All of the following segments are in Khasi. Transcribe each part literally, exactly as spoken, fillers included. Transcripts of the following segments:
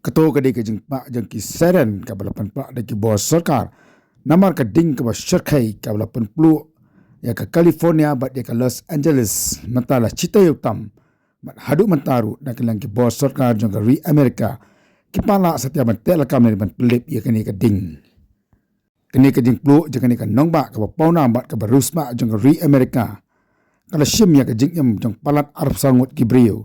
Kato ka dei ka jingpah jong ki siren kaba la pynpah da ki bor sorkar namar ka ding kaba shyrkhei kaba la pynpluh ïa ka California bad ïa ka Los Angeles mynta la shi taïew tam. Bad haduh mynta ruh na ka liang ki bor sorkar jong ka ri Amerika ki palat satia ban teh lakam ne ban pynlip ïa kane ka ding. Kane ka jingpluh jong kane ka nongbah kaba pawnam bad kaba riewspah jong ka ri Amerika ka la shim ïa ka jingim jong palat arphew saw ngut ki briew.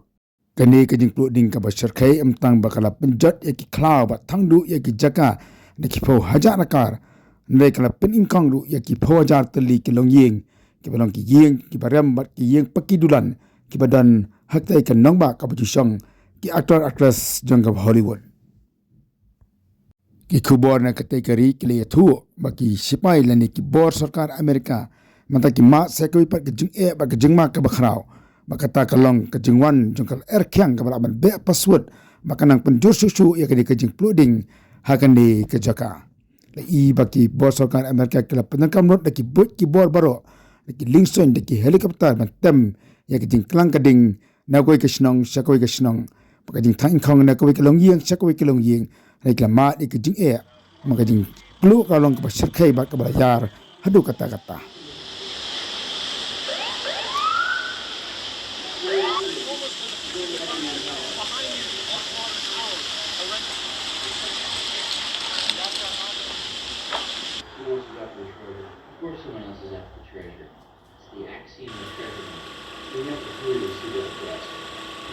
Kane ka jingpluh ding kaba shyrkhei ym tang ba ka la pynjot ïa ki khlaw bad thang duh ïa ki jaka da ki phew hajar akar, hynrei ka la pynïngkong ruh ïa ki phew hajar tylli ki longïing kiba long ki ïing kiba rem bad ki ïing paki dulan kiba don ha katei ka nongbah kaba ju shong ki actor actress jong ka Hollywood. Ki khubor na katei ka ri ki la ïathuh ba ki sipai lane ki bor sorkar Amerika mynta ki mad sa kawei pat ka jingeh bad ka jingma kaba khraw, ba kata ka long ka jingwan jong ka erkhiang kaba lah ban beh password ba ka nang pynjur shuh shuh ïa kane ka jingpluh ding ha kane ka jaka. La i ba ki bor sorkar Amerika ki la pyndonkam lut da ki buit ki bor baroh, da ki liengsuiñ, da ki helicopter ban tem ïa ka jingklang ka ding na kawei ka shnong sha kawei ka shnong, ba ka jingthang ingkhong na kawei ka longïing sha kawei ka longïing, hynrei ki la mad ïa ka jingeh. Ma ka jingpluh ka long kaba shyrkhei bad kaba la ïar haduh katta katta. Who else is after the treasure? Of course someone else is after the treasure. It's the axiom of treasure hunters. You'll never really see that best,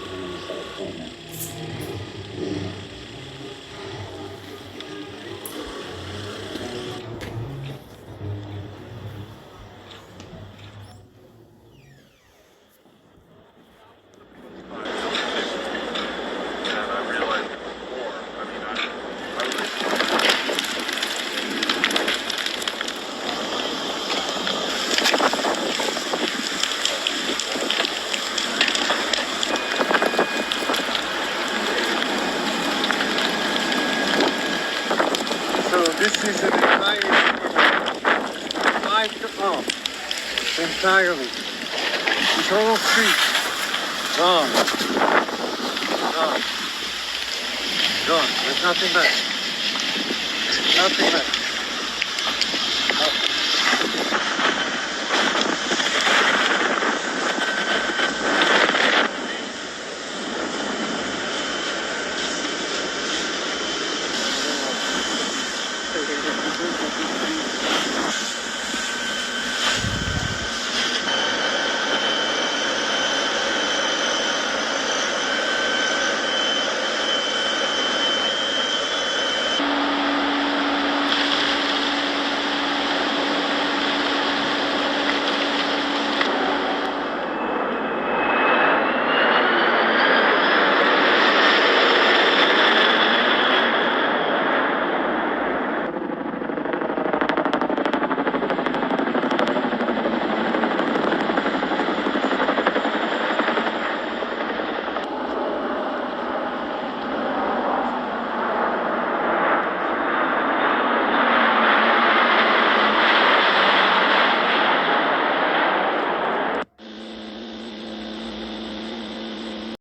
even when you start playing it. So this is an entire five to, oh, entirely. This whole street gone. Gone. Gone. There's nothing left. Nothing left. Nothing.